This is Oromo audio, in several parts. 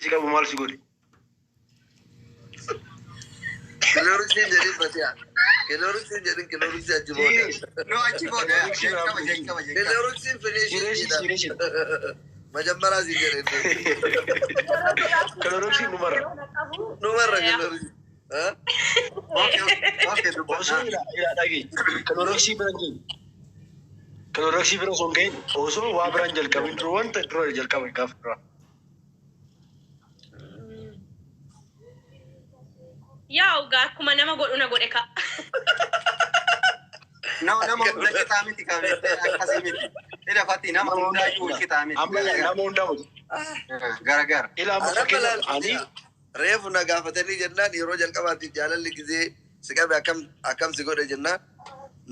Si qabu maal si godhe? Kilooriksiin jedhin Fatiha. Kilooriksiin jedhin kilooriksii achi booda. No, achi booda. Jalqaba, jalqaba, jalqaba. Kilooriksiin Sireesi, finishiidha. sireesi. Majammaraa siin jedhe. Kilooriksiin numarra. Numarra kilooriksiin. Okay, okay, dubbadha. Osoo ilaa ilaa dhagee kilooriksii bira hin geenye. Kilooriksii bira osoo hin geenye osoo waa biraan jalqabin dura wanta dura jalqaban gaafa dura. Yaa ogaa akkuma nama godhu na godhe ka. No, nama hunda qitaa miti qabeette akkasii miti. Ila Fati, nama hundaayyuu wal qitaa miti. Amma nama hundaa miti. Gara gara. Ilaa amma Anamma fakkeenyaaf ani laal reefu na gaafatanii jennaan yeroo jalqabaatiif jaalalli gizee si qabe akkam akkam si godhe jennaan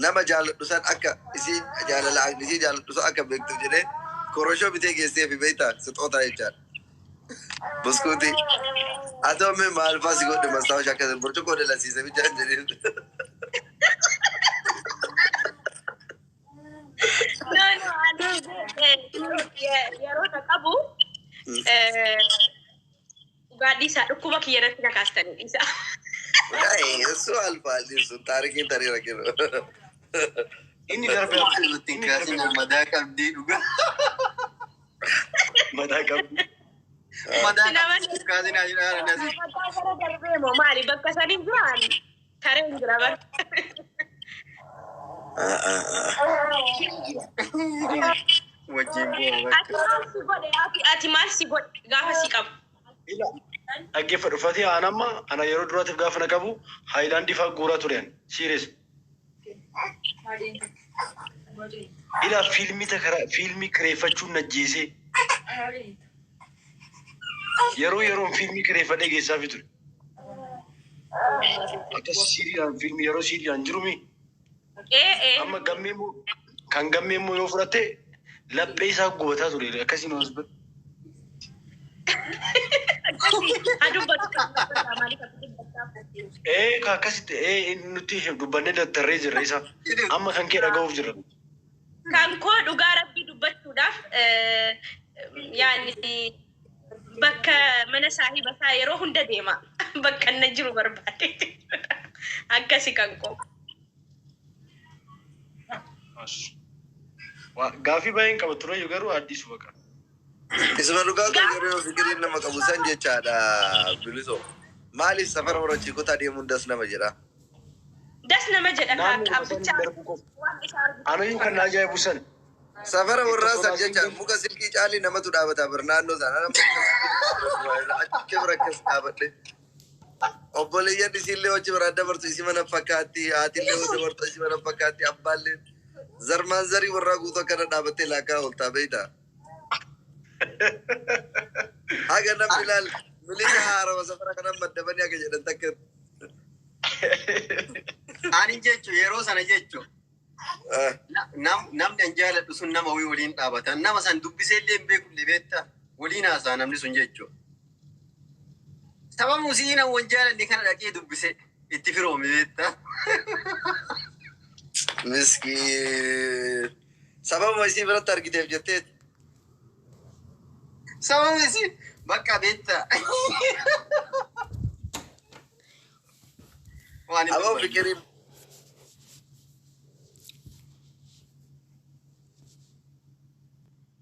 nama jaaladhu san akka isii jaalala isii jaaladhu san akka beektuuf jedhee koroshoo bitee geessee fi beektaa sixootaa jechaadha. Buskuutii. Haa ta'u mee maal fa'aa si godhe mastaawasha akkasii burcuqqoo dalasiise bichaan jedhee. No, no, ani yeroo na qabu dhugaa dhiisaa dhukkuba kiyya irratti na kaastanii dhiisaa. እሱ አልፏል። እሱ ታሪክን ተሪረክ ነው። inni darbe Nutti hin kaasin madaa qabdii dhugaa. Mataa qabdi. Madaa qabdii hin kaasin jedhaa nasi. Mataa gara darbee moo maali bakka sanii jiraan tareen jira bara. Wajjin bu'a bakka. Ati maal si godhe ati maal si godhe gaafa si qabu? Ilaa dhaggeeffadhu Fatii aan amma ana yeroo duraatiif gaafa na qabu haayilaandii fa'aa guuraa ture ani serious. Ilaa fiilmii takara fiilmii kireeffachuun na ajjeesee yeroo yeroon fiilmii kireeffadhee geessaafi ture. Akkas siiriidhaan fiilmii yeroo siiriidhaan jirumi Ee ee. amma gammee immoo kan gammee immoo yoo fudhatte laphee isaa gubataa ture akkasiin as bira. Haa dubbatu kan maaliif akka dubbataa? Ee ka akkasitti ee nuti dubbannee dattarree jirra isa amma kan kee dhaga'uuf jirra. Kan koo dhugaa rabbii dubbachuudhaaf yaani bakka mana saahiba isaa yeroo hunda deema. Bakka inni jiru barbaade. Akkasi kan koo. Gaafii baay'een qaba tureyyuu garuu addisu baqa. Isuma dhugaa kan yeroo fikiriin nama qabu san jechaadha bilisoo. Maaliif safara warra chiikotaa deemuun das nama jedha? Das nama jedha Naannoo abbicha darbuu qofa. waan isa argu. Anayyuu kan na ajaa'ibu san. Safara warraa san jecha muka silkii caalii namatu dhaabata bir naannoo sana. Nama achi bira akkas dhaabadhe. Obboleeyyan isiillee hojii biraa dabartu isii mana fakkaatti haatillee hojii dabartu isii mana fakkaatti abbaallee zarmaan zarii warraa guutuu akkana dhaabattee laakaa ooltaa beektaa. Haga namni ilaal milisha haarawa safara kanan maddabanii haga jedhan takka. Ani jechu yeroo sana jechu namni an jaaladhu sun nama wayii waliin dhaabatan nama san dubbisee illee hin beeku beektaa waliin haasa'a namni sun jechu. Sababa musiin an wan jaaladhe kana dhaqee dubbise itti firoome beektaa. Miskiin. Sababa isii biratti argiteef jetteeti. Sababa isii bakka beektaa. Waan hin Aboo dubbanne. fikiriin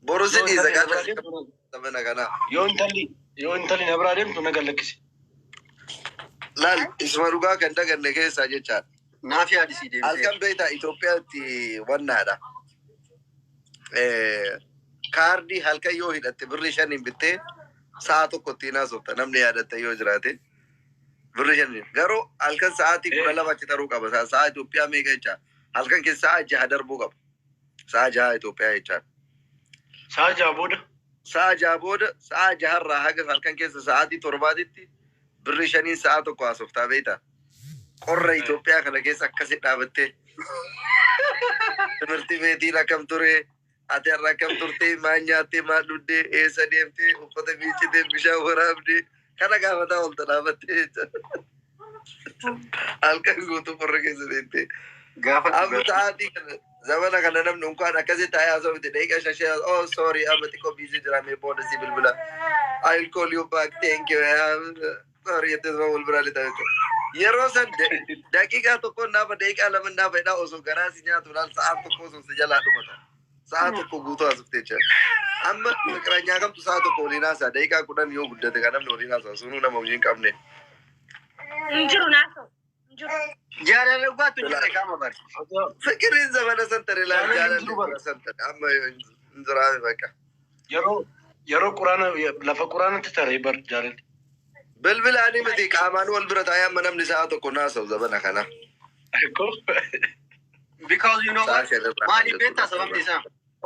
boru si Yoo dhiisa intalli na biraa gaafa deemtu sabana kana. yoo intalli na biraa deemtu na gallakkisi. Laal isuma dhugaa kan daganne keessaa jechaadha. Naaf yaadisii deebisee. Halkan beektaa Itoophiyaatti wannaadha. Kaardii halkan yoo hidhatte birri shaniin bittee sa'a tokko ittiin haasofta namni yaadatte yoo jiraate. Birri shaniin. Garuu halkan sa'aatii 12 achi taruu qaba. Sa'a Itoophiyaa meeqa jecha? Halkan keessa sa'a 6 darbuu qaba. Sa'a 6 Itoophiyaa jechaadha. Sa'a 6 booda. Sa'a 6 booda sa'a jaharraa haga halkan keessa sa'aatii 7tti birri shaniin sa'a tokko haasoftaa beektaa? Qorra Itoophiyaa kana keessa akkasi dhaabattee timirti beetiin akkam ture ati har'a akkam turte maal nyaattee maal dhugdee eessa deemtee uffata miiccitee bishaan waraabdee kana gaafataa oolta dhaabattee jecha. Halkan guutuu qorra keessa deemtee. Gaafa Amma sa'aatii kana Zamana kana namni unkaan akkasii taa'ee haasa'u miti, daqiiqaa 5 "Oh sorry, amma xiqqoo busy jira, mee booda si bilbila. I'll call you back, thank you. Sorry" jettee suma wal biraa lixa jechuudha. Yeroo san daqiiqaa 1 naafa, daqiiqaa 2 naafa jedhaa osoo garaa si nyaatu laal, sa'aa 1 osoo si jalaa dhumata. Sa'aa 1 guutuu haasofte jechuudha. Amma fiqiranyaa kamtu sa'a 1 waliin haasa'a? Daqiiqaa 10 yoo guddate kan namni waliin haasa'a, sunuu nama hojii hin qabne. Hin jiru naasa'u. Hin jiru. Jaalala dhugaatu hin jirre qaama bari. Fiqiriin zamana san tare laal. Jaalalli hin jaalalli jiru bara. bara san tare, amma hin jiraame bakka. Yeroo quraana lafa quraanatti tare bar jaalalli. Bilbilaanii miti, qaamaan wal bira taa'ee amma namni sa'a 1 naasa'u zamana kana. Akkoo. Because you know Sa'a what? 5 irraa. Maaliif beektaa sababni isaa?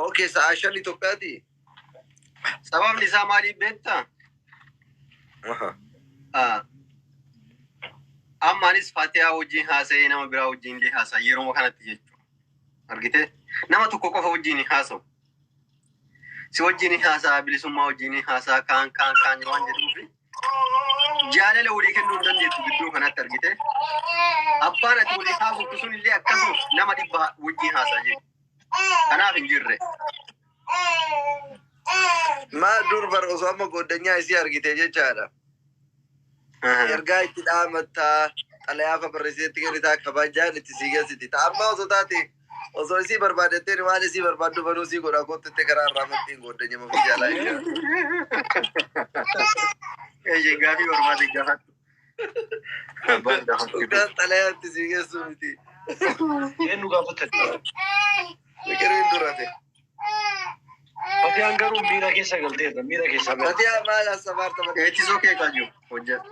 Okay, sa'a 5 Itoophiyaati. Sababni isaa maaliif beektaa? Aha. Ah, amma anis Fatihaa wajjin haasa'ee nama biraa wajjin illee haasa'a yeroo kanatti jechuudha. Argitee? Nama tokko qofa wajjin hin haasa'u. Si wajjin hin haasa'a, bilisummaa wajjin hin haasa'a, kaan kaan kaan waan jedhuufi jaalala walii kennuu hin dandeettu gidduu kanatti, argitee? Abbaan ati walii haasoftu sun illee akkasuma nama 100 wajjin haasa'a jechuudha. Kanaaf hin jirre. Maa dur bar osoo amma goddanyaa isii argite jechaadha. Ergaa itti dhaamattaa, xalayaa barreessiteetti kennitaa, kabajaan itti sii geessiti. Ta ammaa osoo taate, osoo isii barbaadatteen waan isii barbaaddu banuu sii godha kottutti karaa irraa maxxiin goddanya mafii jaalaa jechuudha. Eeyyee, gaafii barbaade gaafadhu. Abbaan gaafachuu. Dhugaan xalayaa itti sii geessu miti. Eenyu gaafatan? Fiqiriin durate. Fatiyaan garuu miira keessa galteerta. Miira keessa galte. Fatihaa, maal asabaarta? Eetisoo kee qayyuu hojjedhu.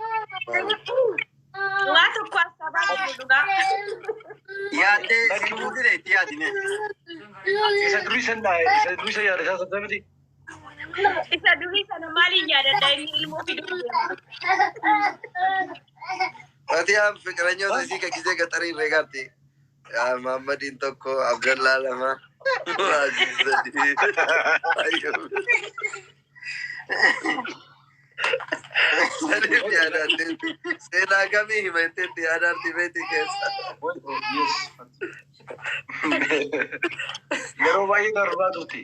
Waa tokko asabaa jiru dhugaa. Yaaddee si fuudhile itti yaadine. Isa durii san isa durii san yaadataa turte miti. Isa durii sana maaliin yaadadha, inni ilmoo fiduu deema. Fatiyaan fiqiranyoota isii ka gisee gaxarii irree gaarti. Muhammadiin tokko, Abdallaa lama, Aziz sadii. Ayyuu. Sadiif yaadatte. Seenaa kamii hima jetteetti yaadaarti beetii keessa. Yes. Yeroo baay'ee darbaa turte.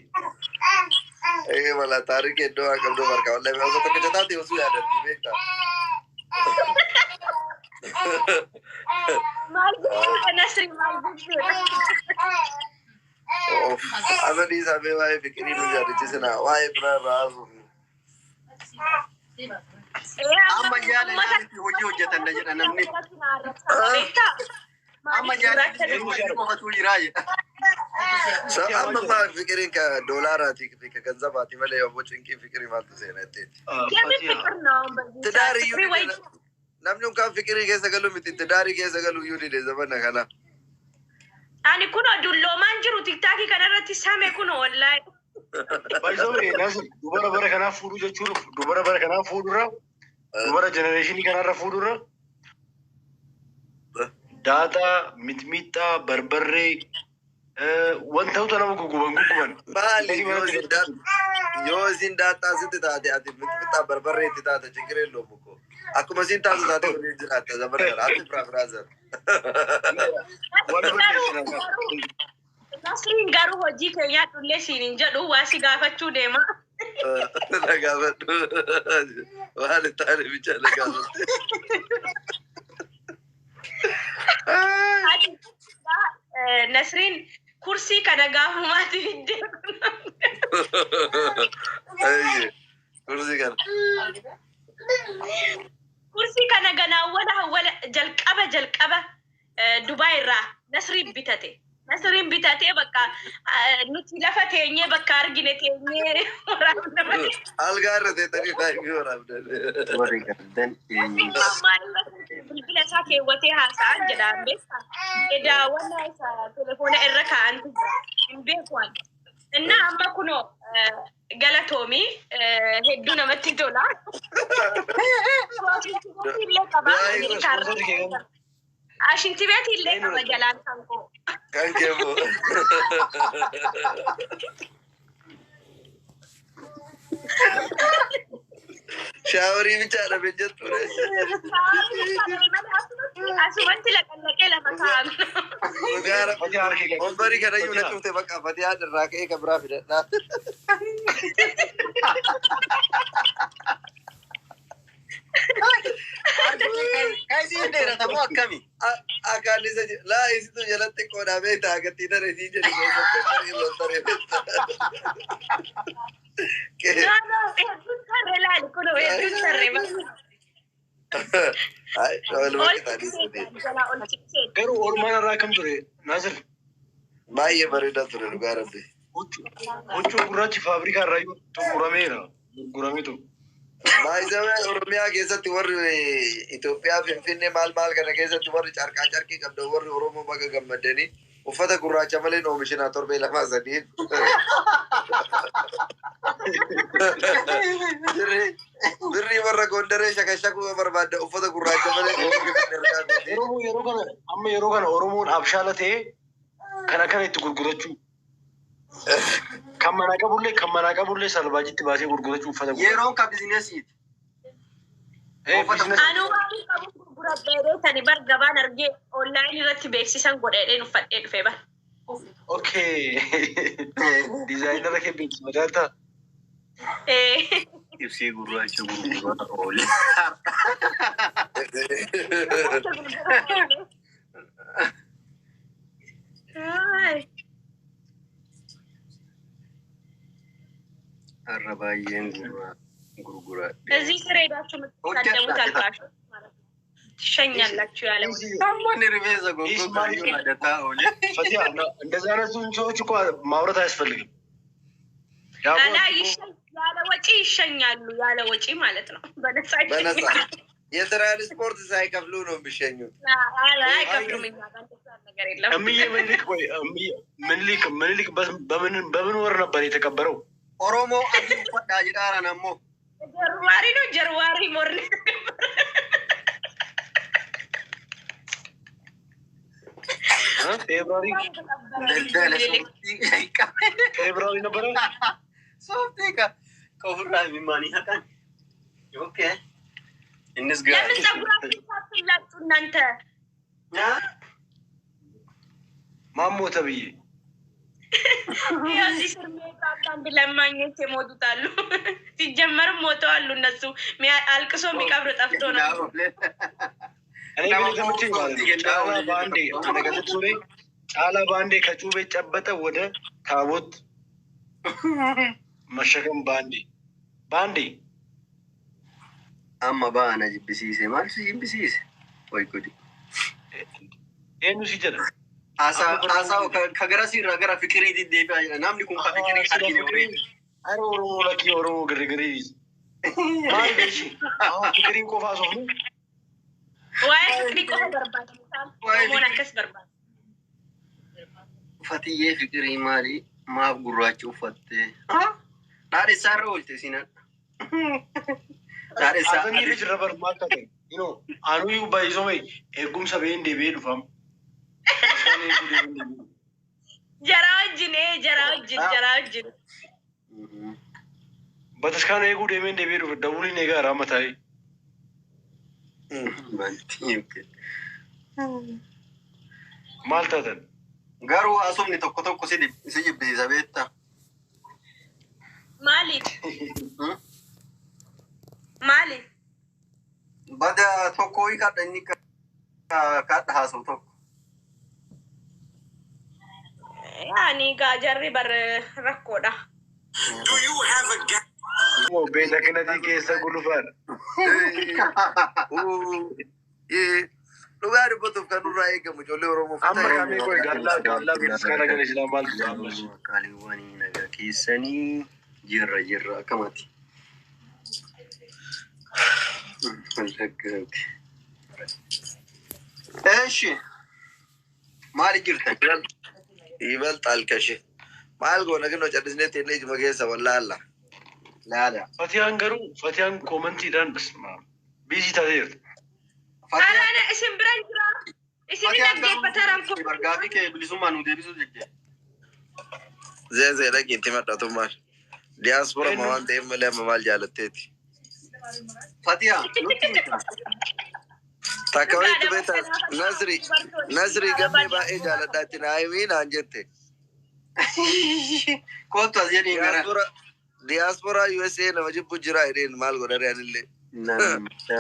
Ee, mala taarikii iddoo waan qabdu barka. Wallahi osoo tokkicha taate osoo yaadatti beektaa. Maal jechuudha Nasri, maal jechuudha? Of amadii isaa mee waa'ee fiqirii nu yaadachiisina, waa'ee biraa irraa haasofnu. Ee, Amma jaalala miti, hojii hojjetan na jedha namni. Beektaa? Amma jaalala hojii qofatu jira jedha. Amma maa fiqiriin ka doolaaraati fi ka ganzabaati malee obbo cinqii fiqirii maaltu seena jetteeti. የምን ፍቅር ነው አሁን በዚህ ሰዓት? Tidaarii ፍቅሪ ወይ namni unkaan fiqirii keessa galu miti, tidaarii keessa galu iyyuu dide zamana kana. Ani kunoo dulloomaan jiru TikTokii kanarratti same kunoo wallaahi. Baay'isoo Nasir, dubara bara kanaa fuudhuu jechuun dubara bara kanaa fuudhurra, dubara generationii kanarra fuudhurra, daataa, mixmixaa, barbarree, wantoota nama gugguban gugguban. Maali, yoo isin daaxaa sitti taate, ati mixmixaa barbarree itti taate, chigireen loomu ko. Akkuma isin taatu taate waliin jiraatta zamana kana ati biraa biraa. Waan Garuu Nasriin garuu hojii keenyaa dhullee siin hin jedhu, waa si gaafachuu deema. Na gaafadhu. Waan itti taane bicha na gaafadhu. Ati Nasriin kursii kana gaafumaati fiddee. Ayye, kursii kana. Kursii kana ganaa wala wala jalqaba jalqaba Dubaay irraa Nasriin bitate. Nasriin bitatee bakka nuti lafa teenyee bakka argine teenyee waraabna malee. Algaa irra teessanii baay'ee waraabdan. Warri gardan eenyu? Bilbila isaa keewwatee haasa'an jedhaan beektaa. Edaawwan isa telefoona irra kaa'antu jira. Hin beeku ani. Innaa amma kunoo galatoomii, hedduu namatti tola. Illee qaba. Ashinti beeti illee qaba jalaan kan koo. Kan kee moo? Showerii bichaadha jettu. Asumatti laqallaqee lafa kaa'ame. Dhugaa. Fatiyaa harka kee. Wambarii kana iyyuu na cufte bakka Fatiyaan irraa ka'ee kan biraa fidadhaa. Kan isiin dheeratamoo akkami? Akkaan isa laa isitu jalatti qoodhaa beektaa agartii dara isii jedhu keessatti wambarii irra taree beektaa. No, no, hedduun sarree laali kun hedduun sarree bakka. Walumaa Ol qixaadhii ciisee jalaa ol ciisee. Garuu oolmaan irraa akkam ture Naasir? Baay'ee bareedaa ture dhugaa rabbi. Huccuu gurraachi faabrikaa irraa xumurameera. Gurgurameetu. Baay'ee Oromiyaa keessatti warri Itoophiyaa Finfinnee maal maal kana keessatti warri carqaa carqii qabdan warri Oromoo baga gammadanii uffata gurraacha malee oomishinaa torbee lamaa sadii. Birrii warra Gondaree shakashakuu barbaadda uffata gurraacha malee oomishinaa. Oromoo yeroo kana amma yeroo kana Oromoon abshaala ta'ee kana kana itti gurgurachuu. Kan manaa qabullee salbaajitti baasee gurgurachuu uffata gurraacha. Yeroon ka bizinesiiti. Business. Anuu waan qabu gurguradhee sani bar gabaan argee online irratti beeksisan godhee uffadhee dhufe bar. Okay. Designer kee beeksifataa. Ibsii gurraacha gurguraa oole. Ay. Har'a baay'een gurguraa. እዚህ ስር ሄዳችሁ የምትሳደቡት አልባሾች ማለት ነው። ትሸኛላችሁ ያለ ወጪ። Amma inni rifeensa goggogaa yoo adataa oole. ፈቲያ እንደዚህ አይነቱን ሰዎች እኮ ማውራት አያስፈልግም። አላ ያለ ወጪ ይሸኛሉ። ያለ ወጪ ማለት ነው። በነፃ በነፃ ይሸኛሉ። የትራንስፖርት ሳይከፍሉ ነው የሚሸኙት። አላ አይከፍሉም። እኛ ጋር እንደዛ ነገር የለም። እምዬ ምኒልክ ወይ እምዬ ምኒልክ በምን ወር ነበር የተቀበረው? Oromoo adii uffadhaa jedhaaran ammoo. ጀርዋሪ ነው ጀርዋሪ ሞርን እ? February Daldala sooftii qabe. February ነበረ። Sooftii ka ofirraa himanii haqan. Okay. Innis ለምን gaarii. ፀጉራችሁን ሳትላጩ እናንተ? ማን ሞተ ብዬ ያው እዚህ ስር የሚወጡ አንዳንድ ለማኞች የሞቱት አሉ። ሲጀመርም ሞተዋል እነሱ። አልቅሶ የሚቀብር ጠፍቶ ነው። እኔ ግን የተመቸኝ ማለት ነው ጫላ በአንዴ ተነገተ ሱሬ ጫላ በአንዴ ከጩቤ ጨበጠ ወደ ታቦት መሸከም በአንዴ በአንዴ። Amma ba'ana jibbisiise. Maal si jibbisiise? Way gudi. ይህኑ ሲጀለ Haasaa ka gara siirraa gara fiqiriitti deebi'aa jira. Namni kun ka fiqirii argine horii. አረ ኦሮሞ ለኪ ኦሮሞ ግርግሪ maal beeshi አሁን ፍቅሪን qofa haasofnu. Waa'ee fiqirii qofa barbaada. Oromoon akkas barbaada. Fatiyyee fiqirii maali? Maaf gurraacha uffatte? Dhaadhessaa irra oolte isin hadha. Dhaadhessaa. Azanii irra jirra bar maal taate you anuyyuu baay'isoo eegumsa ba'een deebi'ee dhufam. Jaraa wajjin jaraa wajjin jaraa wajjin. Bataskaana eeguu deemeen deebi'ee dhufe dawuliin eegaa irraa mataa'ee. Bantii. Maal taatan? Garuu haasofni tokko tokko si jibbisiisa beektaa? Maaliif? Maaliif? Bada tokko kadha inni kadha haasa'u tokko. Yaani gaa jarri bar rakkoodha. Beela kanatii keessa gulufaadha. Dhugaa dubbatuuf kan nurraa eegamu ijoollee Oromoo. Amma kamii qoy gaallaa gaallaa bataskaana gara islaa maaltu ta'a ammas? Qaaliiwwan nagaa keessanii jirra jirra akkamati. Wallaggaati. Eeshi maali jirtan? ይበልጣል ከሺ maal goona kinoo callisnee teennee ijuma keessa wallaalla. Laala. Fatiyaan garuu Fatiyaan commentiidhaan basma busy taatee jirti. Alaana isin biran jira. Isin dhaggeeffataran kun. Bargaafii kee bilisummaa nu deebisuu jettee. Zeezee dhaqi itti madhatummaan. Diyaaspora ma waan ta'eef malee amma maal jaalatteeti. Fatiyaa nutti himta. Takka Dhugaadha wayitu bakka beektaa gaafa Nasri dubartoonni Nasri biyya gammee arabaa baay'ee deeman. jaaladhaatti naa himii naan jette. Kootu as jedhiin gara. Diaspora diaspora USA nama jibbu jira jedheen maal godhare anillee. Namicha.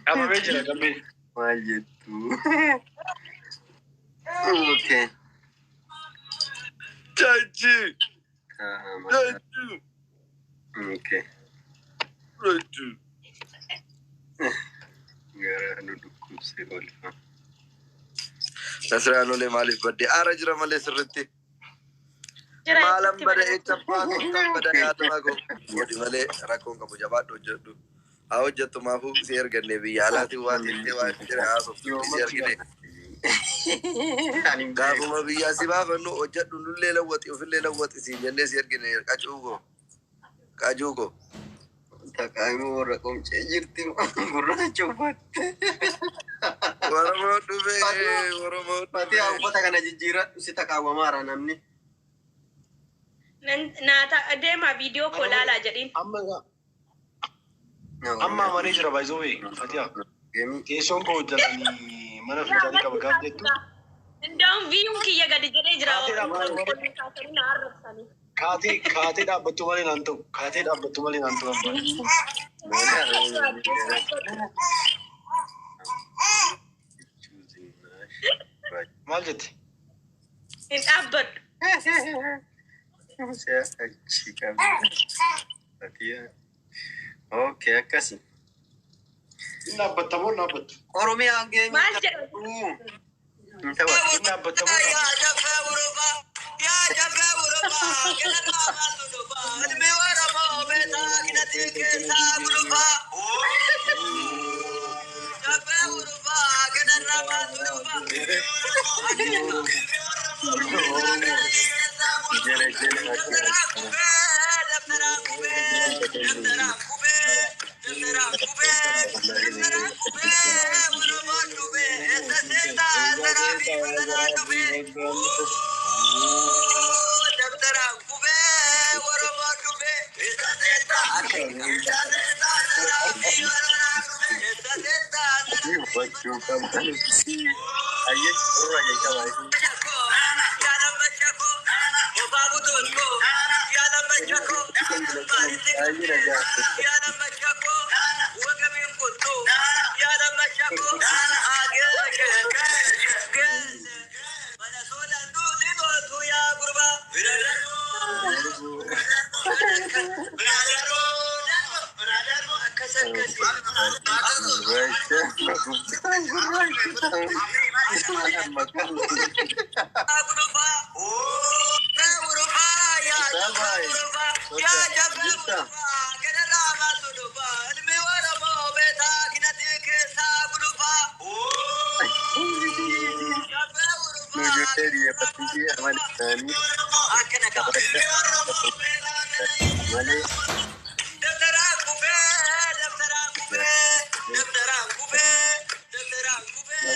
Qabamee jira gammee. Maal jettu? Okay. Chachi chachi Okay. chachi. Gara nu dhukkubsee oolfa. Nasraan olee maaliif badde aara jira malee sirritti. Jira Maalan eessatti bada bada? echa baakottan bada yaadama koo. Godhi malee rakkoon qabu jabaadhu hojjedhu. Haa hojjettu maafuu si erganne biyya alaatiin waan jettee waan jira haasoftu si ergine. Ani hin beeku. Gaafuma biyyaa si baafannu hojjedhu nullee lawwaxi ofillee lawwaxi siin jennee si ergine qacuugo. Qacuugo. Taqaamii warra qomcee jirti gurraacha uffatte. Oromoo dhufee Oromoo Fatee dhufee. Uffata kana jijjiiradhu, si taqaawwamaara namni. Naata deemaa viidiyoo koo laalaa jedhiin. Amma amma amanee jira baay'isoo Fatiha. Gemii. Teessoon koo jalanii mana fincaanii qaba gaaf jettu. Ndawum viyuun kiyya gadi jedhee jira. Kaatee dhaabbattu malee Kaatanii na arrabsanii. kaatee dhaabbattu malee naan ta'u. Kaatee dhaabbattu malee naan ta'u abbaa. Maal jette? Hin dhaabbadhu. Achi qabdi. Fatiha. Okay, akkasi. Inni dhaabbatta moo hin dhaabbattu? Oromiyaa geemii. Maal jedhu? Hin taphatu. Inni dhaabbata moo hin dhaabbattu? Yaa jabee urufaa, kenarraa maaltu dhufaa? Ilmi Oromoo beekaa kinatti keessaa gulufaa. Jabee urufaa, kenarraa maaltu dhufaa? Jala jala. Dabtaraan qubee, dabtaraan qubee, dabtaraan qubee, dabtaraan qubee, dabtaraan qubee, Oromoon dhufee, eessa seentaa saraa fi balanaa dhufee. Dabtaraan qubee, Oromoon dhufee, eessa seentaa, eessa seentaa saraa fi balanaa dhufee, eessa seentaa saraa. Hubachuu qabdan. Ayyee irra jalqabaa. Baay'ee nagaa. Gurraacha. Gurraacha. Maqaan. Jirta. Nu ijoollee biyya fattii amala isaanii taphachaa malee. Dabtaraan qubee, dabtaraan qubee, dabtaraan qubee, dabtaraan qubee,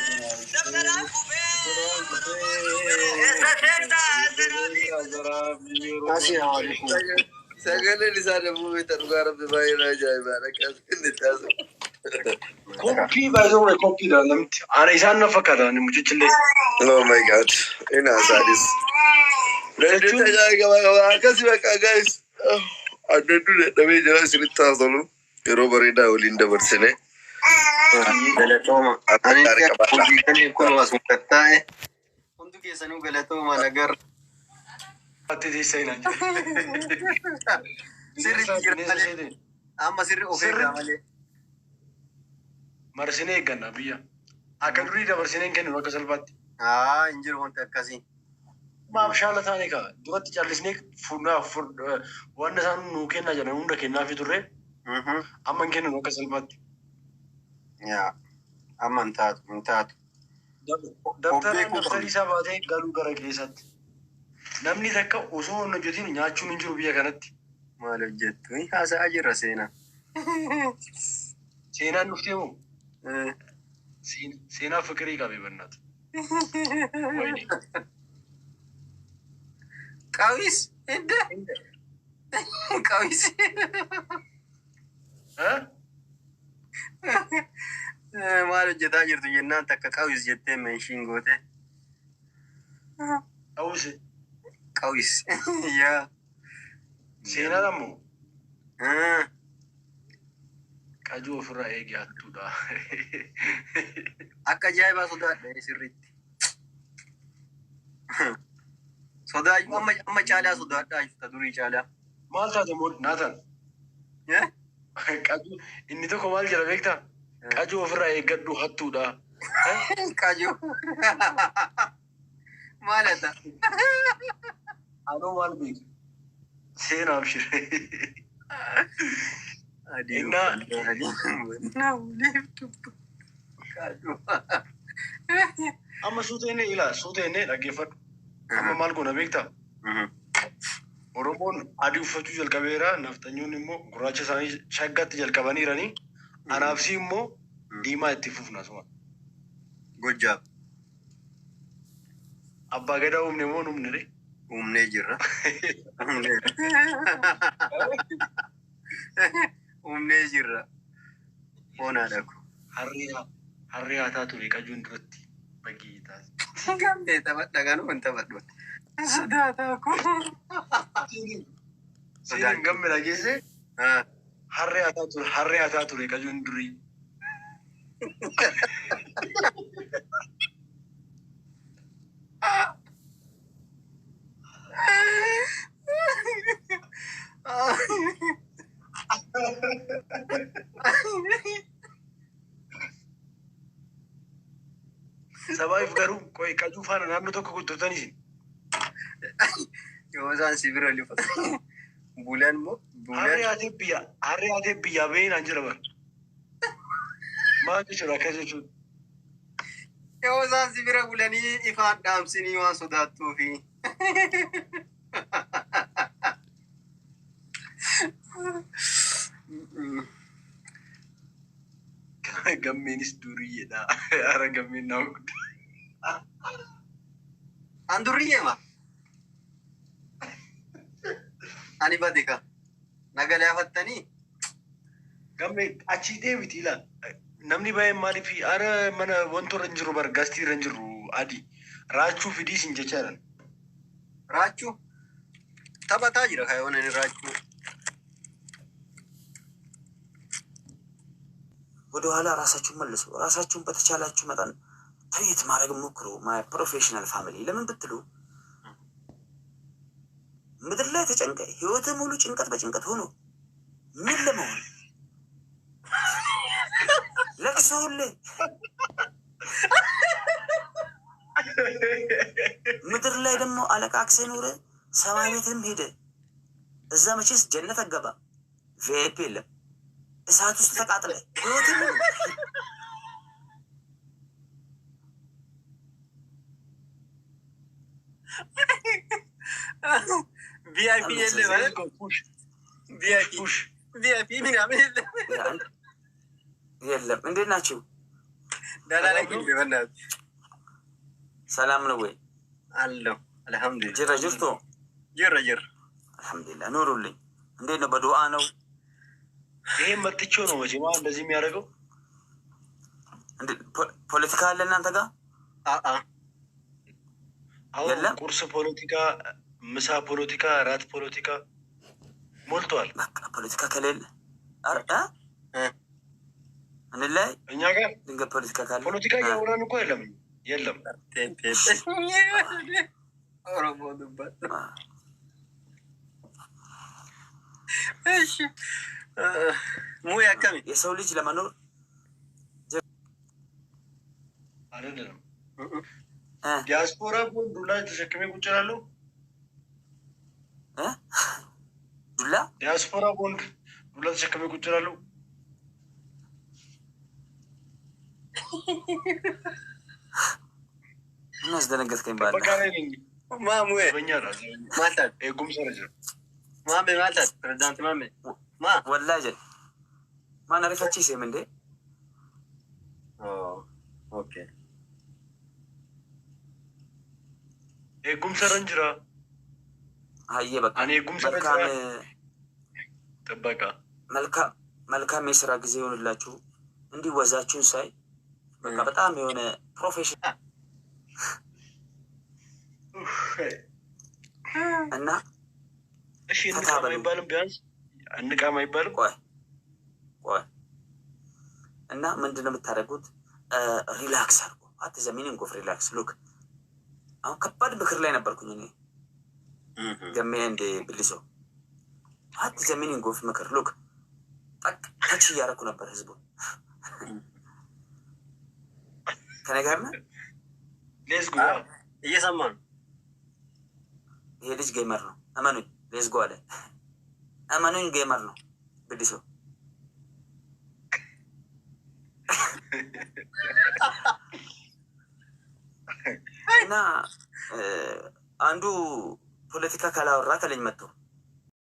dabtaraan qubee, eessa seentaa Assalaamu alaikum. Sagaleen isaa dammoo beektaa dhugaa rabbi baay'ee na ajaa'ibaadha. Akkas inni taasisu. Koppii baay'ee koppiidha namitti. Ana isaan na fakkaata mucichillee. Oh my God. Ina isaanis. Jechuun Akkasi bakka guys. Adda dadhabee jira isinitti haasolu. Yeroo bareedaa waliin dabarsine. Galatooma. Akka Ani gaarii qabaadha. hojii kaniif kun asuma taa'e. Hundi keessanuu galatooma nagarra. Ati teessee naan jedhe. Sirriitti jira Bineensa malee. seetiin. Amma sirri of eegaa malee. Marsinee eegganna biyya. Akka durii dabarsinee hin kenninu akka salphaatti. Haa, hin jiru wanti akkasii. Maaf shaala taane kaa duratti callisnee fuudhaa waan isaan nuu kennaa jedhan hunda kennaafii turre amma hin kenninu akka salphaatti. Yaa, amma hin taatu, hin taatu. Dabtaraan beekuu dabtarii isaa baatee galuu gara keessaatti. Namni takka osoo hin hojjetin nyaachuun hin jiru biyya kanatti. Maal hojjettu? Haasa'aa jirra seenaa. Seenaan dhuftee moo? Seenaa fiqirii qabe bannaatu. Wayini. Qawis hidda. Qawis. Eh? Maal Hojjetaa jirtu jennaan takka qawis jettee meeshiin goote. Qawwisi. Qawis. Yaa. Seenaan ammoo qajuu ofirraa eegi hattuudha. Akka ajaa'ibaa sodaadha sirriitti. Sodaa amma amma caalaa sodaadhaa jirta durii caalaa. Maal taate moo Naatan? Eh? Qajuu inni tokko maal jedha beektaa? Qajuu ofirraa eeggadhu hattuudha. Qajuu. Maal ata? Anoo maal beeku? Seenaaf shiree. Adii Innaa- uffannaa adii qajuu. Amma suuta inni ilaa suuta inni dhaggeeffadhu. Amma maal goona beektaa? Oromoon adii uffachuu jalqabeera. Nafxanyoonni immoo gurraacha isaanii shaggatti jalqabaniiranii. Anaafsi immoo diimaa itti fufna suma. Gojjaab Abbaa gadaa uumne moo numne ree? Uumnee jirra. Uumnee jirra. Foonaadha ko. Harree haataa ture qajuun duratti bagii taasise. Gambee taphadha kanuma hin taphadhu. Sodaataa ko. Seenaan gamme dhageesse harree haataa ture qajuun durii. Sabaaf garuu qoy qajuu faana naannoo tokko guddatanii isin. Yoo isaan si bira lifa. Bulaan moo? Harree Bulaan. Haatee biyya bahee naan jira bara. Maal jechuudha akkas jechuudha? Yoo isaan si bira bulanii ifaan dhaamsinii waan sodaattuufi. Gammeenis duriyyeedha. Ara gammeen nama guddaa. An duriyyeema. Ani bade ka. Nagalaafattanii. Gammee achii deebiti ilaal. Namni baay'een maaliif ara mana wantoota irra hin jiru bara gastii irra hin jiru adii. Raachuu fidii sin jechaa jiran. Raachuu. Taphataa jira kaayyoon inni raachuu. ወደ ኋላ ራሳችሁን መልሱ። ራሳችሁን በተቻላችሁ መጠን treat ማድረግ ሞክሩ። My professional family ለምን ብትሉ ምድር ላይ ተጨንቀ ህይወት ሙሉ ጭንቀት በጭንቀት ሆኖ ምን ለመሆን ለቅሶ ሁሌ ምድር ላይ ደግሞ አለቃቅሰ ኖረ ሰማይ ቤትም ሄደ። እዛ መቼስ ጀነት አገባ VIP የለም። እሳት ውስጥ ተቃጥለ ህይወት ሙሉ። VIP የለ ማለት VIP push VIP ምናምን የለ። የለም። እንዴት ናችሁ? ደህና ነኝ እንዴ? በእናትህ። ሰላም ነው ወይ? አለሁ አልሐምዱሊላህ። Jirra jirtu? Jirra jirra። አልሐምዱሊላህ ኑሩልኝ። እንዴት ነው? በዱዓ ነው? ይሄ መጥቼው ነው መቼም አሁን እንደዚህ የሚያደርገው። ፖለቲካ አለ እናንተ ጋር? አአ። አሁን የለም? ቁርስ ፖለቲካ፣ ምሳ ፖለቲካ፣ ራት ፖለቲካ ሞልቷል። በቃ ፖለቲካ ከሌለ ኧረ እ? እንለያይ። እኛ ጋር ድንገት ፖለቲካ ካለ ፖለቲካ እያወራን እኮ የለም የለም። ኦሮሞ ዱባት። እሺ ሙያ akkami? የሰው ልጅ ለመኖር አይደለም ዲያስፖራ እኮ ዱላ ተሸክሜ ቁጭ እላለሁ። እ? ዱላ። ዲያስፖራ ቦንድ ዱላ ተሸክሜ ቁጭ እላለሁ። ምን አስደነገጥከኝ? ባለ ጥበቃ ላይ ነኝ። ማሙዬ ዘበኛ ነው። ማልታት Eegumsa irra jira. ማሜ ማልታት ፕሬዚዳንት ማሜ ማ ወላሂ ጀ ማን ariifachiiseem እንዴ? Okay. Eegumsa irra jira. Hayyee በቃ። Ani eegumsa irra መልካም jira. ጥበቃ። መልካም መልካም የስራ ጊዜ ይሆንላችሁ። እንዲህ ወዛችሁን ሳይ በቃ በጣም የሆነ professional እና እሺ ፈታ እንቃም በሉ። አይባልም፣ ቢያንስ እንቃም አይባልም። ቆይ ቆይ እና ምንድን ነው የምታደርጉት? Relax አድርጎ at the meaning of relax, look፣ አሁን ከባድ ምክር ላይ ነበርኩኝ እኔ፣ ገሜ እንደ ብልሶ። At the meaning of ምክር, look፣ ጠቅ touch እያደረኩ ነበር ህዝቡን። ከኔ ጋር ነህ? Let's go. እየሰማ ነው። ይሄ ልጅ gamer ነው፣ እመኑኝ። Let's go አለ። እመኑኝ gamer ነው ብልሶ። እና አንዱ ፖለቲካ ካላወራ ከለኝ መጥቶ